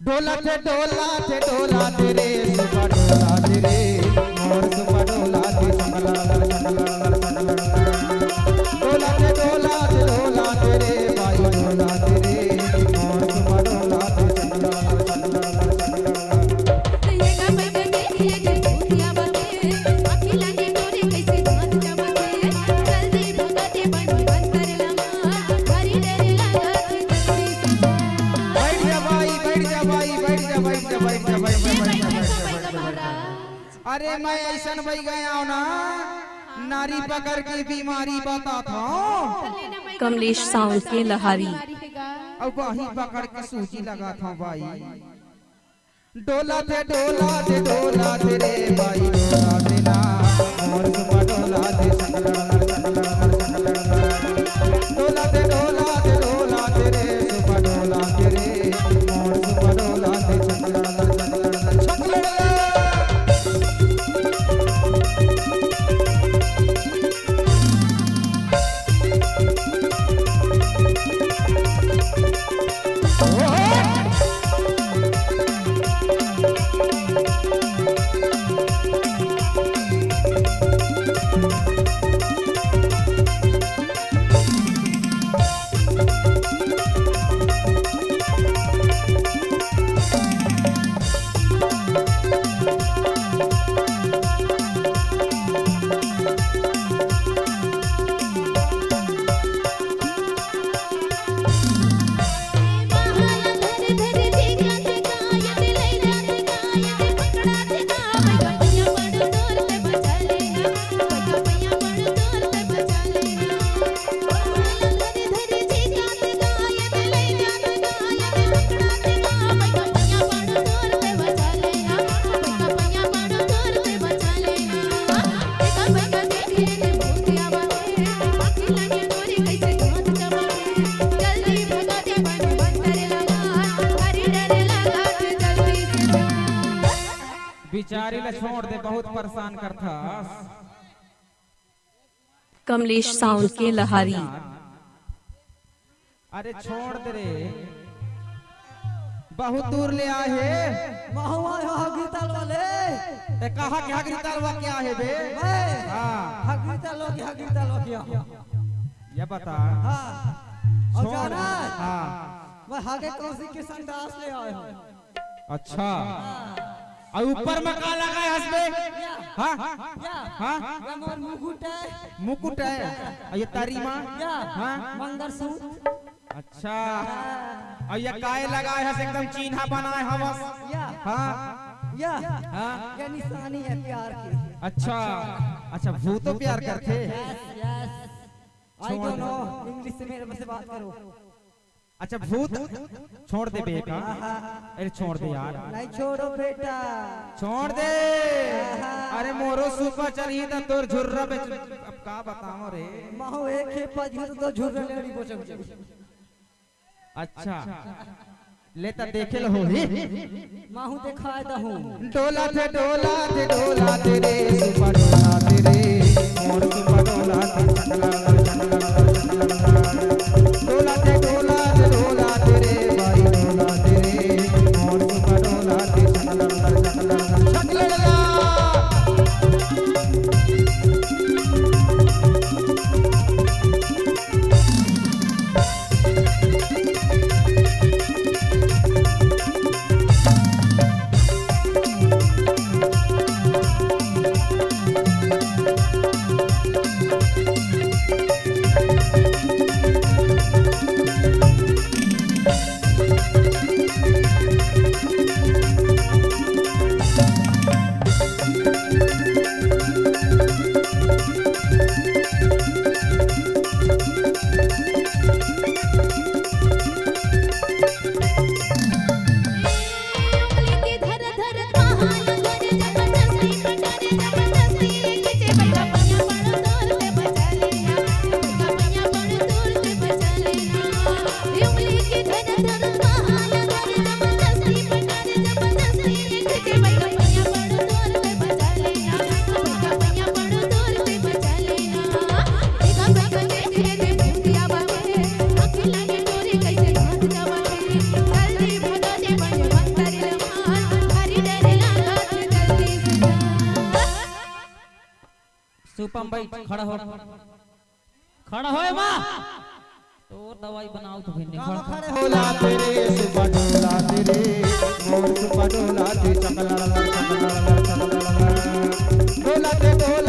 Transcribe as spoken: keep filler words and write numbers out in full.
डोला थे, डोला थे, डोला थे रे, सुपा डोला थे रे, मोर सुपा डोला थे, संगला, संगला, संगला। डोला थे, डोला थे, डोला थे रे, बाई डोला थे रे, मोर सुपा डोला थे, संगला, संगला, संगला। बैठ जा भाई, बैठ जा भाई, बैठ जा, बैठ जा, बैठ जा, बैठ जा, बैठ जा, बैठ जा, बैठ जा, बैठ जा। अरे, मैं ऐसन बई गया हूँ ना, नारी पकड़ के बीमारी बताता हूँ। कमलेश साउंड के लहारी। अब वही पकड़ के सूजी लगाता हूँ भाई। डोला थे, डोला थे, डोला थे रे भाई, डोला थे ना, मोर सुपा डोला थे, संगला, संगला, संगला। डोला थे, डोला थे, डोला थे रे, सुपा डोला थे रे, मोर सुपा डोला थे, संगला, संगला, संगला। बिचारी ला छोड़ दे, बहुत परेशान करथस। कमलेश साउंड के लहारी। अरे छोड़ दे रे, बहुत दूर ले आए हे। महू आए हो हगरी तलवा ले। ते कहा के हगरी तलवा के आए हे बे? मैं? हाँ। हगरी तलवा के, हगरी तलवा के आए हो। ये बता। हाँ। और छोड़। जाना है? हाँ। मैं हगे कौशिक के संडास ले आए हो। अच्छा। हाँ। अउ ऊपर म का लगाए हस बे? या। हाँ? या। हाँ? या मोर मुकुट है। मुकुट है? अउ ये तरी म? या। हाँ? मंगलसूत्र। अच्छा। हाँ। अउ ये काय लगाए हस, एकदम चिन्हा बनाए हवस? या। हाँ? या। हाँ? ये निशानी है प्यार की। अच्छा। अच्छा, भूतो प्यार करथे? Yes, yes। I छोड़ don't दे। Know, English से मेरे से बात करो। अच्छा, भूत छोड़ दे बेटा। अरे, छोड़ दे यार। नहीं छोड़ो बेटा। छोड़ दे। अरे, मोरो सुपा चलही त तोर झुर्रा बेच, अब का बतावं रे। महू एक ही पजर तो झुर्रा लेड़ी बोचम। अच्छा, ले त देखे ल होही। महू देखाय दहूं। डोला थे, डोला थे, डोला थे रे, सुपा डोला थे रे, मोर सुपा डोला थे, संगला, संगला, संगला। डोला थे, डोला थे, डोला थे रे, भाई डोला थे रे, मोर सुपा डोला थे, संगला, संगला, संगला। भाई, खड़ा हो। खड़ा हो, माँ। तोर दवाई बनाओ तो फिर नहीं खड़ा। डोला तेरे सुबह डोला तेरे मोर सुबह डोला ते चकला चकला चकला डोला ते डोला